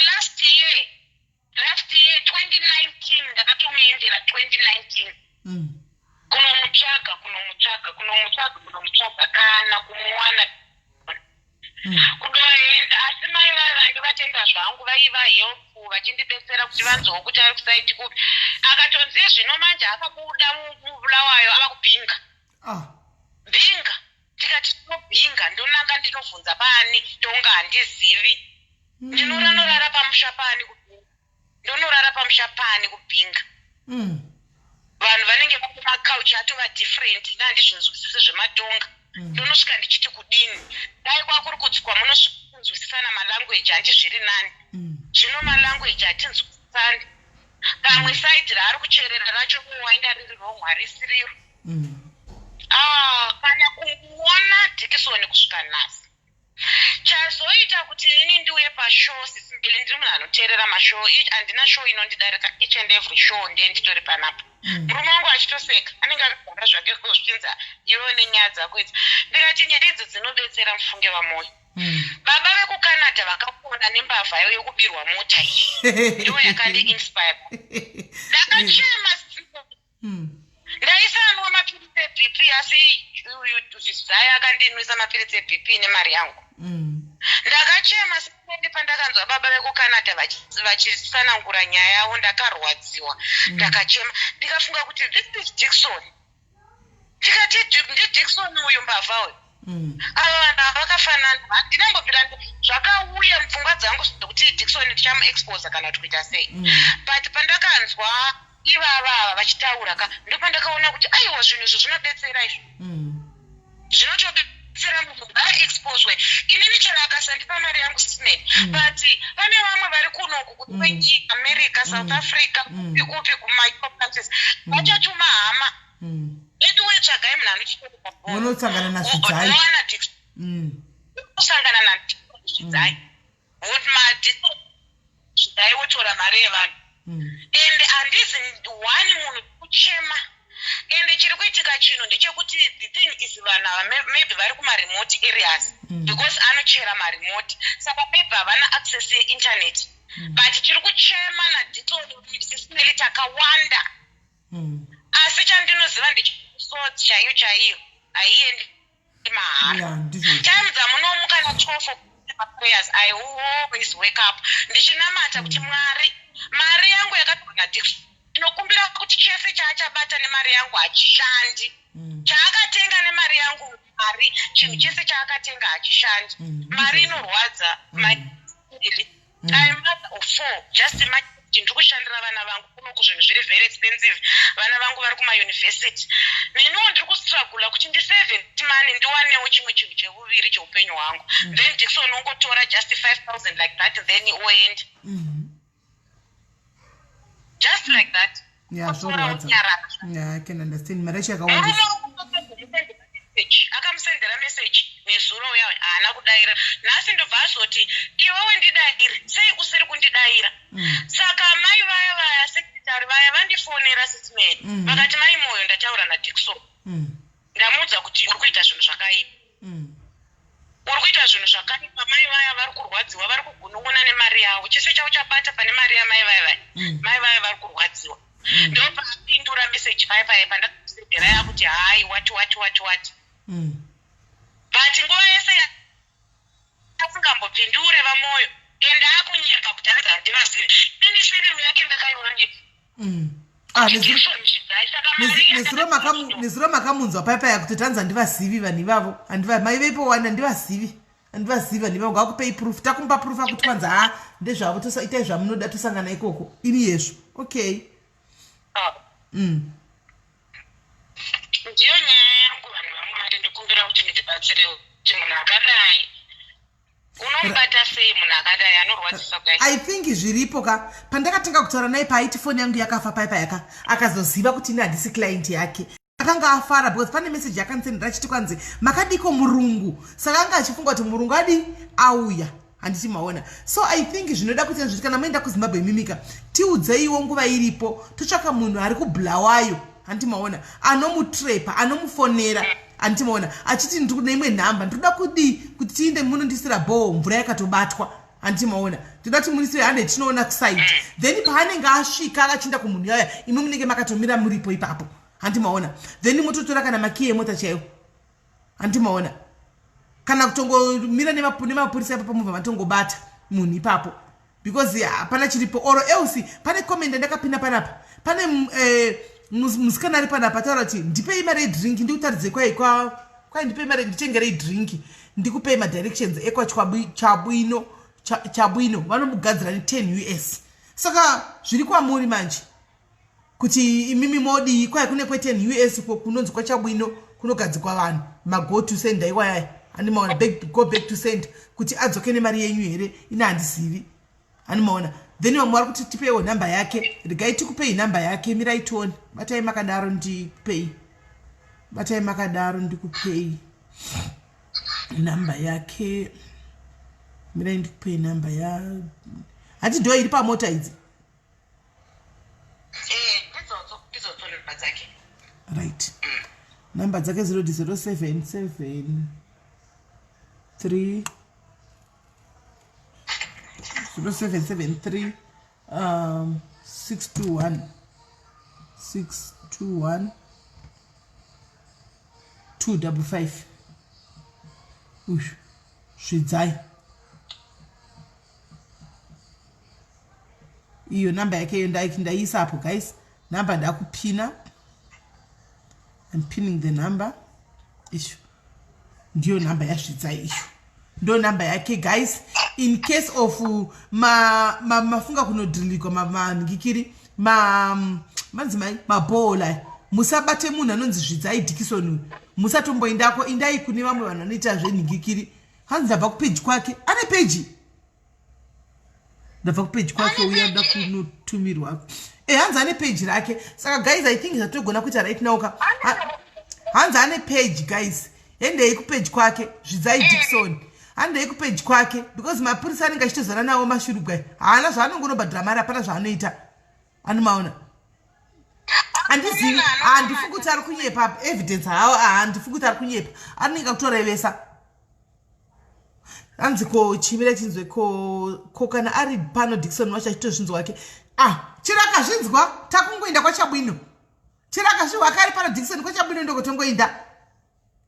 Last year 2019 ndakatomuendera 2019 kunomutsvaga, kunomutsvaga, kunomutsvaga, kunomutsvaga, kana kumuwana. Kudoenda, asi mai vaya vandivatenda zvangu, vaiva helpful, vachindibetsera kuti vanzwawo kuti ari kusite kupi. Akatonzi zvino manje akabuda muBulawayo, ava kuBinga. Binga, tikati tinobhinga, ndonanga ndinovhunza paani tonga, handizivi. Ndinoranorara pamusha paani kuBinga? Ndonorara pamusha paani kuBinga? Vanhu vanenge vari makauchi atova different, ina handizvinzwisisi zvematonga. Ndonosvika ndichiti kudini? Dai kwakuri kudzikwa munosvinzwisisana malanguage, handi zviri nani? Zvino malanguage hatinzwisisani. Pamwe side raari kucherera racho wainga riri wrong, harisiriro. Ah, kana kumuona Dikisoni kusvika nhasi. Chazoita kuti ini ndiuye pashow, sisimbili, ndiri munhu anoteerera mashow. Handina show inondidarika. Each and every show ndiye nditori panapa. Murume wangu achitoseka, anenge akagara zvake kuzvinza, iwewe nenyaya dzako idzi. Ndikati nyaya idzi dzinobetsera, mufunge vaMoyo. Baba vekuCanada vakapona nembavha yekubirwa mota iyi, ndo yakandiinspire. Ndakachema. Ndaisanwa mapiritsi eBP, asi Zai akandinwisa mapiritsi eBP nemari yangu. Ndakachema sendi pandakanzwa baba vekuCanada vachisanangura nyaya yavo. Ndakarwadziwa, ndakachema, ndikafunga kuti this is Dikson. Tikati ndiDikson uyu, mbavha uyu. Ava vanhu ava vakafanana. Handinambobvira zvakauya mupfungwa dzangu zvekuti Dikson ndichamuexposa kana kuti kuita sei. But pandakanzwa ivava ava vachitaura ka, ndopandakaona kuti aiwa, zvinhu izvi zvinobetsera izvi. Zvinotobetsera, munhu ngaaexposwe. Inini chero akasandipa mari yangu, sisimeni, but pane vamwe vari kunoku kwenyika, America, South Africa, kupi kupi, kumaeurope countries, vachatuma hama edu we, tsvagai munhu anochitoreka. Vonotsangana naZvidzai. Kusangana naZvidzai, Zvidzai wotora mari yevanhu. And handizi one munhu kuchema. Ende chiri kuitika chinhu ndechekuti the thing is, vanhu ava maybe vari kumaremote areas, because anochera maremote, saka maybe havana access yeinternet. But tiri kuchema naDikson, sisimeli, takawanda. Asi chandinoziva ndechesodzi chaiyo chaiyo haiendi mahara. Ya, ndizvo. Time dzamunomuka na12 prayers, I always wake up ndichinamata kuti Mwari, mari yangu yakatorwa naDikson, ndinokumbira kuti chese chaachabata nemari yangu hachishandi. Chaakatenga nemari yangu, mari, chinhu chese chaakatenga hachishandi. Mari inorwadza. I'm mother of four. Just imagine kuti ndiri kushandira vana vangu kunoku, zvinhu zviri very expensive, vana vangu vari kumayunivhesity, neniwo ndiri kustrugula kuti ndisave money, ndiwanewo chimwe chinhu chevuviri cheupenyu hwangu. Then Dikson ongotora just 5000 like that, then oenda just like that. Ya. Otora, Zvorwadza. onyarara. Yeah, I can understand. Mari yacho yakawandisa. Murume akamusendera message nezuro uya, haana kudaira. Nhasi ndobva azoti, "Iwewe ndidaire, sei usiri kundidaira?" Saka mai vaya vaya, secretary vaya, vandifonera, sisimeni. Vakati, "Mai Moyo, ndataura naDikson. Ndamuudza kuti uri kuita zvinhu zvakaipa. Uri kuita zvinhu zvakaipa." Mai vaya vari kurwadziwa, vari kugunun'una nemari yavo. Chese chavo chabata pane mari yamai vaya vaya. Mai vaya vari kurwadziwa. Ndopapindura meseji paya paya pandakasendera yakuti hai, what what what what. But nguva yese asingambopindure vaMoyo, ende akunyepa kuti anzi handivazivi. Ini surname yake ndakaioneka. Ah, Saka nezuro makamunzwa paipaya kuti tanzi handivazivi vanhu ivavo. Mai vepo wani, handivazivi, handivazivi vanhu ivavo. Ngakupei proof, takumupa proof akuti kwanzi ha, ndezvavo, itai zvamunoda, tosangana ikoko. Ini yezvo, okay. Ndiyo nyaya yangu, vanhu vaMwari. Ndikumbira kuti mundibatsirewo kuti munhu akadai. Tomubata sei munhu akadai anorwadzisa kudai? I think zviripo ka. Pandakatanga kutaura naye paaiti foni yangu yakafa pai payaka, akazoziva kuti ini handisi client yake. Akanga afara because pane message yakandisendera achiti kwanzi makadiko murungu. Saka anga achifunga kuti murungu adi auya. Handiti maona. So I think zvinoda kuti zviti kana moenda kuZimbabwe imimika, tiudzeiwo nguva iripo, totsvaka munhu ari kuBulawayo. Handiti maona, anomutrepa, anomufonera. Handiti maona, achiti ndiri neimwe nhamba, ndinoda kudii kuti tiinde munondisira bhoho, mvura yakatobatwa. Handiti maona, ndoda kuti munisire hande tinoona kuside. Then paanenge asvika achienda kumunhu yaya, imi munenge makatomira muripo ipapo. Handiti maona, then mototora kana makiyi emota chaiwo. Handiti maona, kana kutongomira nemapurisa ipapo, mubva matongobata munhu ipapo because hapana chiripo. Or else pane comment yandakapinda panapa, pane musikana ari panapa ataura kuti ndipei mari yedrink ndikutaridze kwai kwai ndipei mari nditengerei drink ndikupei madirections ekwa Chabwino Chabwino vanomugadzira ne10 US. Saka zviri kwamuri manje kuti imimi modii. Kwai kune kwe10 US ko kunonzi kwaChabwino kunogadzikwa vanhu mago to send iwayaya. Handimaona go back to send kuti adzoke nemari yenyu here? Ine handizivi, handimaona. Then vamwe vari kuti tipeiwo nhamba yake. Regai tikupei nhamba yake, mirai tione. Batai makadaro ndikupei, batai makadaro ndikupei nhamba yake. Mirai ndikupei nhamba ya hati ndo iri pamota idzi. Ndidzodzo, ndidzodzo nhamba dzake. Right, nhamba dzake 0 077 3 0773 621 621 255. Uyu Zvidzai, iyo namba yake iyo ndaiisa apo guys. Namba ndakupina, I'm pinning the number. Isho ndiyo namba yaZvidzai, isho ndo namba yake guys, in case of mafunga kunodrilikwa manhikikiri manzimai mabhola. Musabate munhu anonzi Zvidzai Dikison uyu, musatomboindako. Indai kune vamwe vanhu vanoita zvenhingikiri. Hanzi ndabva kupeji kwake, ane peji. Ndabva kupeji kwake, uya da kunotumirwa. Hanzi ane peji rake. Saka guys, I think zvatogona kuita right now ka, hanzi ane page guys, hendei kupeji kwake, Zvidzai Dikson. Handei kupeji kwake because mapurisa anenge achitozana nawo mashurugwa, haana zvaanongonobhadhira mari, hapana zvaanoita. Anomaona, handizivi, handifungi kuti ari kunyepa. Evidence hawo, handifungi kuti ari kunyepa, anenge akutorevesa. Hanzi ko chimira chinzwe ko kana ari pano Dikson wacho achitozvinzwa wake. Ah, chero akazvinzwa, takungoenda kwaChabwino. Chero akazvinzwa akari pano Dikson, kwaChabwino ndokotongoinda.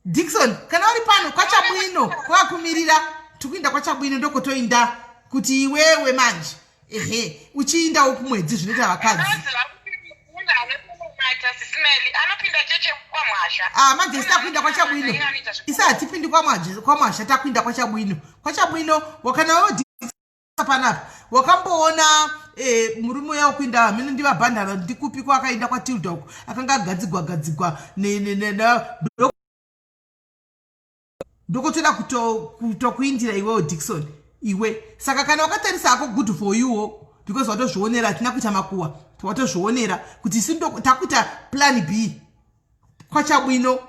Dikson, kana uri pano, kwaChabwino kwakakumirira. Tikuinda kwaChabwino, ndokotoinda kuti iwewe manje ehe uchiindawo kumwedzi zvinoita vakadzi. Vanonzi vakuti munhu anotomata sisimeli anopinda cheche kwaMwasha. Ah, manje isi takuinda kwaChabwino, isi hatipindi kwaMwasha, takuinda kwaChabwino. KwaChabwino wakana wewe panapa wakamboona murume uya wekuinda hameno ndivabhandara ndikupi kwaakainda kwaTilda uko akanga agadzigwa gadzigwa ndokotoda kutokuindira iwewo Dikson iwe. Saka kana wakatarisa hako, good for youwo because watozvionera. Hatina kuita makuwa, watozvionera kuti isi takuita plan B, kwaChabwino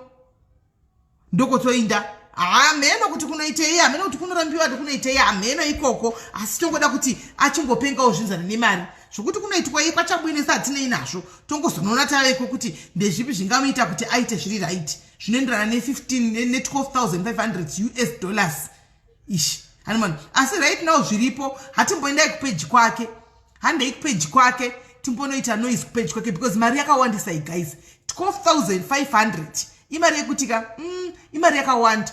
ndokotoinda. Hameno kuti kunoitei, hameno kuti kunorambiwa ti kunoitei, hameno ikoko. Asi tongoda kuti achingopengawo zvinzana nemari zvokuti kunoitwa iye kwaChabwino isi hatinei nazvo. Tongozonoona taveko kuti ndezvipi zvingamuita kuti aite zviri right, zvinoenderana ne15 ne12,500 US dollars ishi hanimani. Asi right now zviripo, hatimboendai kupeji kwake, handei kupeji kwake timbonoita noise kupeji kwake because mari yakawandisa i guys. 12,500 imari yekuti ka imari yakawanda,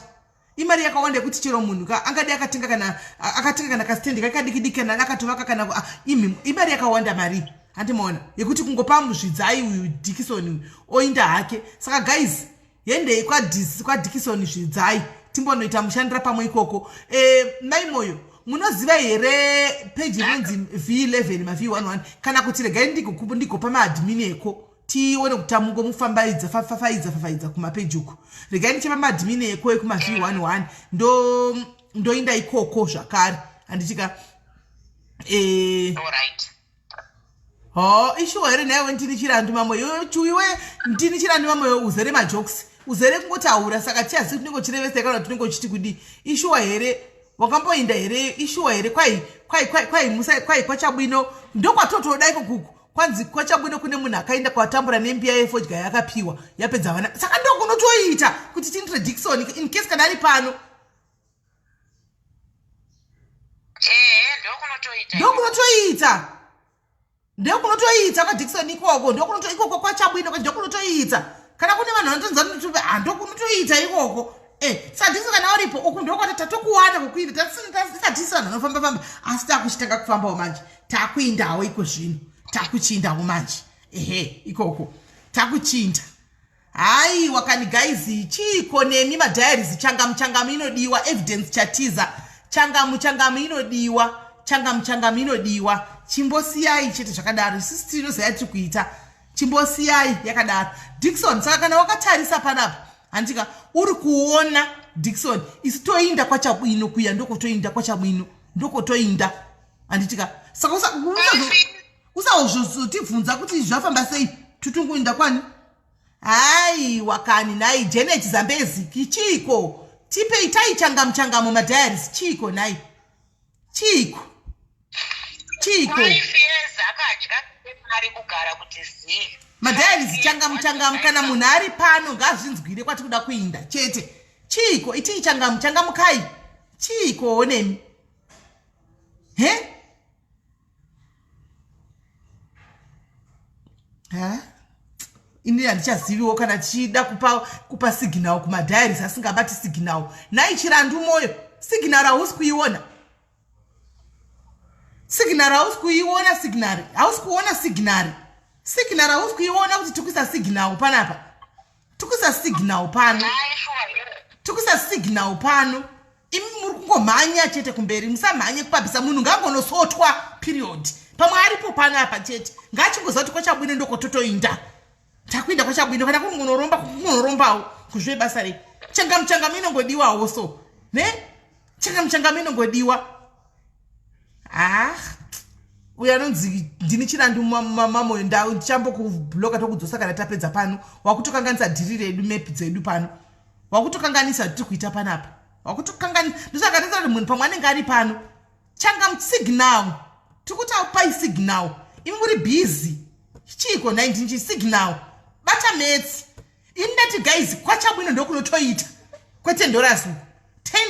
imari yakawanda yekuti chero munhu ka angadi akatenga kana akatenga kana kastendi kakadiki diki kana akatovaka kana imari yakawanda mari, handimaona, yekuti kungopa Muzvidzai uyu Dikison uyu oinda hake. Saka guys, hendei kwaDikison Zvidzai timbonoita mushandira pamwe ikoko. Mai Moyo, munoziva here peji rinonzi V11 maV11? Kana kuti regai ndigopa maadmin eko tione kuti tamungomufambaidza fafaidza fafaidza kumapeji uko. Regai ndichapa maadmin eko ekuma V11 ndo. Ndoinda ikoko zvakare, handitika? Eh, Alright. Ho, ishuwa here nhaiwe Ndini Chirandu Mamoyo? Iwe Ndini Chirandu Mamoyo, uzere majokes, uzere kungotaura, saka tichazivi tinenge uchirevesa kana tinenge uchiti kudii. Ishuwa here? Wakamboinda here? Ishuwa here? Kwai kwai kwai kwai musa kwai kwachabwino ndokwatotoda iko kuku kwanzi kwachabwino kune munhu akaenda kwatambura nembiya yefodya yakapiwa yapedza vana, saka ndokunotoita kuti tiindire Dikson in case kana ari pano. Ehe, ndokunotoita. Ndokunotoita, ndokunotoita kwaDikson ikoko, ndokunoto ikoko kwachabwino, ndokunotoita kana kune vanhu vanotonza, ndokunotoita ikoko. Eh, sadhisi kana uripo uku ndokwati tatokuwana kukuinda, tatisatisi vanhu vanofamba famba, asi takuchitanga kufambawo manje, takuindawo iko zvino, takuchiindawo manje, ehe, ikoko takuchinda. Haiwa kani guys, chiiko nemi madiaries? Changamu changamu inodiwa. Evidence Chatiza, changamu changamu inodiwa, changamu changamu inodiwa. Chimbosiyai chete zvakadaro, isusu tinoziva tiri kuita. Chimbosiyai yakadaro, Dikson. Saka kana wakatarisa panapa, handika uri kuona Dikson, isu toinda kwachabwino kuya, ndokotoinda kwachabwino, ndokotoinda, handitika? Saka usauzotibvunza kuti zvafamba sei, tutunguinda kwani. Haiwa kani nhai Janet Zambezi, chiiko? Tipe itai changamu changamu madiaries, chiiko nhai, chiiko, chiiko? Five years akadya mari kugara kuti zii. Madiaries, changamu changamu. Kana munhu ari pano ngazvinzwire kwati kuda kuinda chete. Chiiko? Itii changamu changamukai, chiikowo nemi he? Ha, ini handichaziviwo kana tichida kupa signal kumadiaries asingabati signal. Nhai Chirandu Moyo, signal hausi kuiona, signal hausi kuiona, signal hausi kuona, signal, signal hausi kuiona kuti tikuisa signal panapa, tikuisa signal pano, tikuisa signal pano. Imi muri kungomhanya chete kumberi, musamhanye kupabhisa. Munhu ngangonosotwa, period. Pamwe aripo panapa chete, ngaachingoziva kuti kwachabwino ndokototoinda, takuinda kwachabwino. Kana kungonoromba, kungonorombawo kuzve basa rei? Changamu changamu inongodiwawo, so ne changamu changamu inongodiwa. Ah, uyo anonzi Ndini Chirandu Mamoyo, ndau ndichambokubloka, tokudzosa kana tapedza pano. Wakutokanganisa dhiri redu, map dzedu pano wakutokanganisa, tiri kuita panapa wakutokanganisa. Ndosaka taita kuti munhu pamwe anenge ari pano, changamu signal tiri kuti aupai signal, imi muri busy. Chiiko 19 signal? Bata metsi. Ini ndati guys, kwachabwino ndokunotoita kwe$10 uku,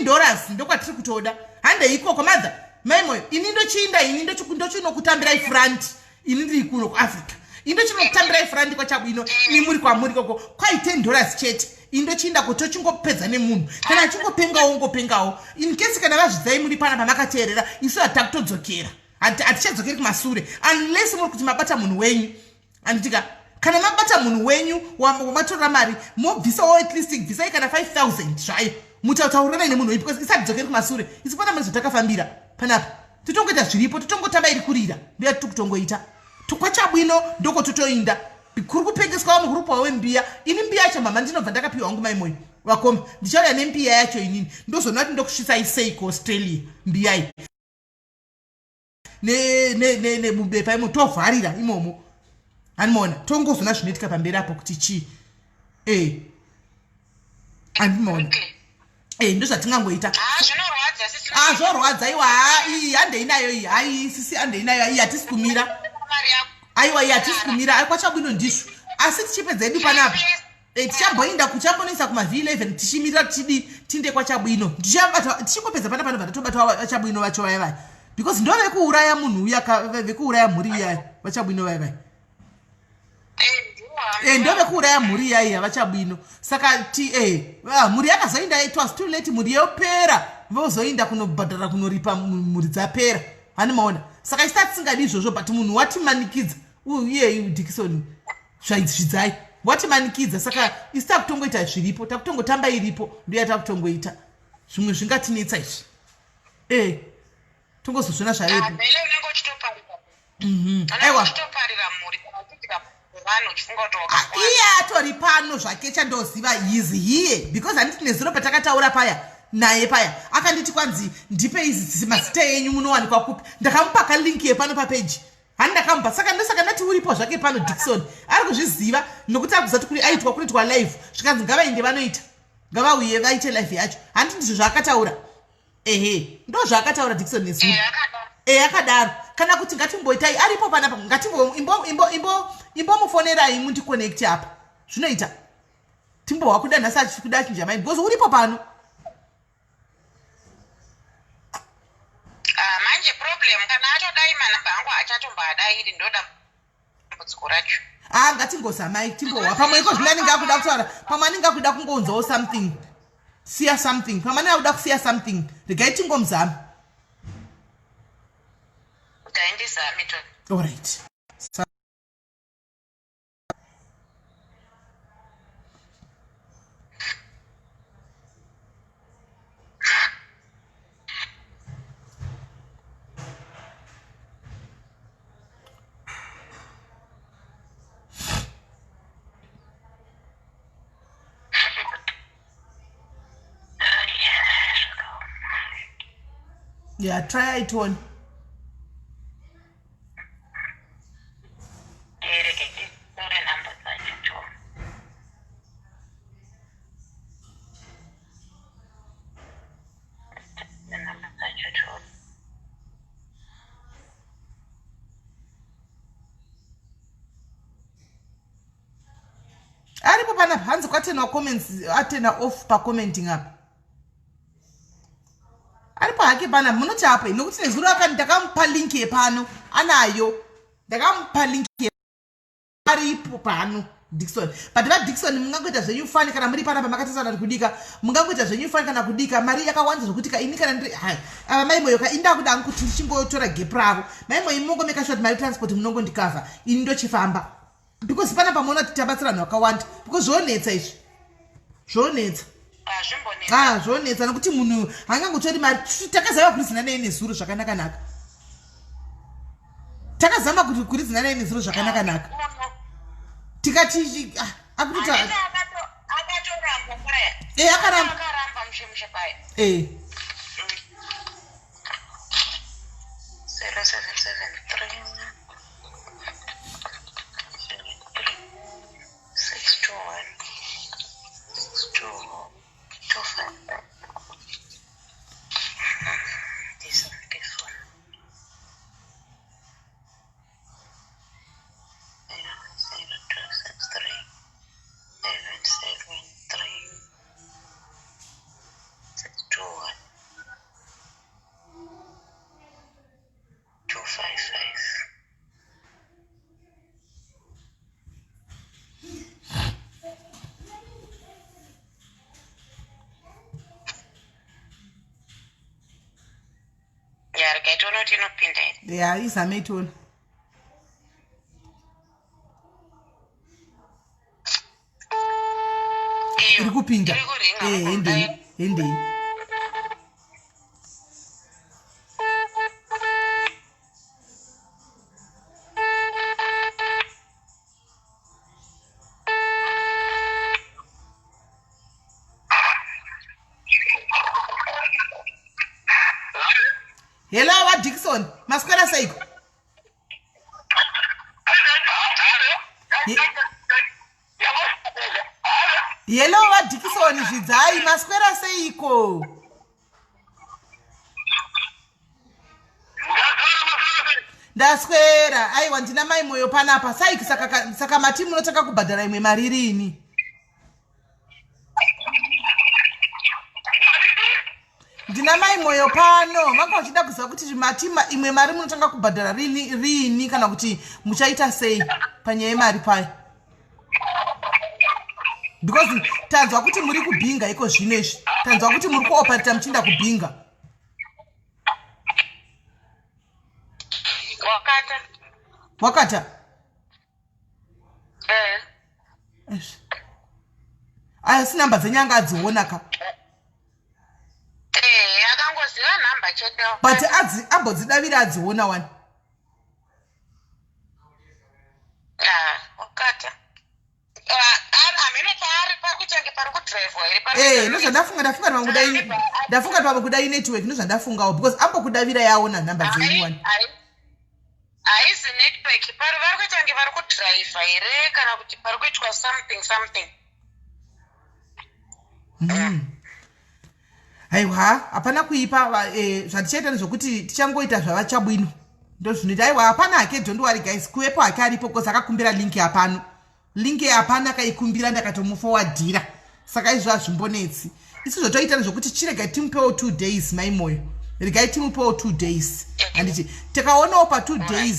$10 ndokwatiri kutoda. Handei ikoko, madha mai Moyo. Ini ndochiinda, ini ndochinokutambirai front. Ini ndiri kuno kuAfrica, ini ndochinokutambirai front kwachabwino, imi muri kwamuri koko. Kwai $10 chete, ini ndochiinda ko, tochingopedza nemunhu. Kana achingopengawo, ongopengawo. In case kana vazvidzai muri pana pamakateerera, isu hatakutodzokera, hatichadzokeri kumasure unless muri kuti mabata munhu wenyu, handitika? Kana mabata munhu wenyu wamatorera mari, mobvisawo at least, bvisai kana 5000 zvayo, mutautauranai nemunhu wenyu, because isatidzokeri kumasure. Isi pana mari zvatakafambira panapa, totongoita zviripo, totongotamba iri kurira, ndoya tiri kutongoita kwachabwino, ndokototoinda kuri kupengeswa vamwe, kuri kupawo mbiya. Ini mbiya yacho mama ndinobva ndakapiwa wangu mai Moyo vakoma, ndichauya nembiya yacho inini, ndozoona kuti ndokusvisai sei kuAustralia mbiyai nemubepa imo, tovharira imomo, handimaona? Tongozona zvinoitika pamberi apo kuti chii. E, handimaona? E, ndozvatingangoita. Ah, zvorwadza iwa. Iyi handei nayo iyi. Hai sisi, handei nayo iyi, hatisi kumira. Aiwa, iyi hatisi kumira kwachabwino ndizvo, asi tichipedza edu panapa, tichamboinda kuchambonoisa kumaV11, tichimirira tichidi tinde kwachabwino. Tichingopedza pana panobva tatobata vachabwino vacho vaya vaya, because ndo vekuuraya munhu uya, vekuuraya mhuri iyaya, vachabwino vaya vaya. Ndo vekuuraya mhuri iya iya, vachabwino. Saka ti mhuri yakazoinda, it was too late, mhuri yopera, vozoinda kunobhadhara, kunoripa mhuri dzapera, hani maona? Saka isi tatisingadi izvozvo, but munhu watimanikidza iyeyu Dikison Zvidzai, watimanikidza. Saka isi takutongoita zviripo, takutongotamba iripo, ndoya takutongoita. Zvimwe zvingatinetsa izvi, tongozozviona zvavepo. Aiwa, iye atori pano zvake, chandoziva is here, because handiti nezuro patakataura paya. naye paya akanditi kwanzi ndipe izi mazita enyu munowanikwa kupi ndakamupa kalink yepano papeji hani ndakamupa saka ndosaka ndati uripo zvake pano dikson ari kuzviziva nokuti akuziva kuti aitwa kunoitwa live zvikanzi ngavaende vanoita ngavauye vaite live yacho handi ndizvo zvaakataura ehe ndo zvaakataura dikson nezuro e akadaro kana kuti ngatimboitai aripo panapa ngatimboimbomufonerai mundiconnect apa zvinoita timbohwa kuda nhasi achikuda achinja mind because uripo pano ah, manje problem kana atodai manhamba angu haachatombadairi ndodambudziko racho ah ngatingozamai timbohwa pamwe iko zvino anenge akuda kutaura pamwe anenge akuda kungounzawo something siya something pamwe anenge akuda kusiya something regai tingomuzama allright Yeah, try it one. Aripo panapa hanzi kwatena comments atena off pacommenting apa aripo hake pana munoti apo nokuti nezuro akani ndakamupa link yepano anayo ndakamupa link aripo pano dikson but vadikson mungangoita zvenyu fani kana muri panapa makatarisana kuti kudika mungangoita zvenyu fani kana kudika mari yakawanda zvokuti ka ini kana ndiri hai ava mai moyo ka ini ndakuda hangu kuti ndichingotora gap ravo mai moyo mongomeka sure kuti mari transport munongondikavha ini ndochifamba because panapa muona kuti tabatsira vanhu vakawanda because zvonetsa izvi zvonetsa ah zvonetsa nokuti munhu hangangotori mari takazama kuridzina nei nezuro zvakanaka naka takazama kuti kuridzina nei nezuro zvakanaka naka tikati ah, akutoita eh akaramba eh 0773 Ya regai tione kuti inopinda here. Ya izame tione. Iri kupinda. Eh, hendei, hendei. Hello, vaDickson. Maswera seiko? Hello, vaDickson zvidzai. Maswera seiko? Ndaswera. Aiwa ndina mai Moyo panapa. Saiki saka, saka mati munotanga kubhadhara imwe mari rini? Ndina mai Moyo pano. Vanga vachida kuziva kuti mati imwe mari munotanga kubhadhara rini rini kana kuti muchaita sei panyaya yemari payo. Because tanzwa kuti muri kubhinga iko zvino izvi. Tanzwa kuti muri kuoperata muchiinda kubhinga. Wakata. Wakata. Eh. Aya si namba dzenyu anga adziona ka. Eh, akangoziva namba chete. But adzi ambodzidavira adziona wani. Ah, wakata. Hameno paari, pari kutange pari kudhiraivhwa here? Eh, ndozvandafunga. Ndafunga kuti ndafunga kuti pamwe kudai network, ndozvandafungawo, because ambokudavira yaona nhamba dzenyu wani. Haizi network. Pari vari kuita kunge vari kudhiraivha here, kana kuti pari kuitwa something something. Aiwa, hapana kuipa. Zvatichaita ndezvokuti tichangoita zvavachabwino, ndozvinoita. Aiwa, hapana hake, don't worry guys, kuvepo hake aripo, because akakumbira link yapano. Link yapano akaikumbira, ndakatomufowadhira, saka izvo hazvimbonetsi. Isu zvotoita ndezvokuti chiregai timupewo 2 days. Maimoyo, regai timupewo 2 days, handiti? Tikaonawo pa2 days.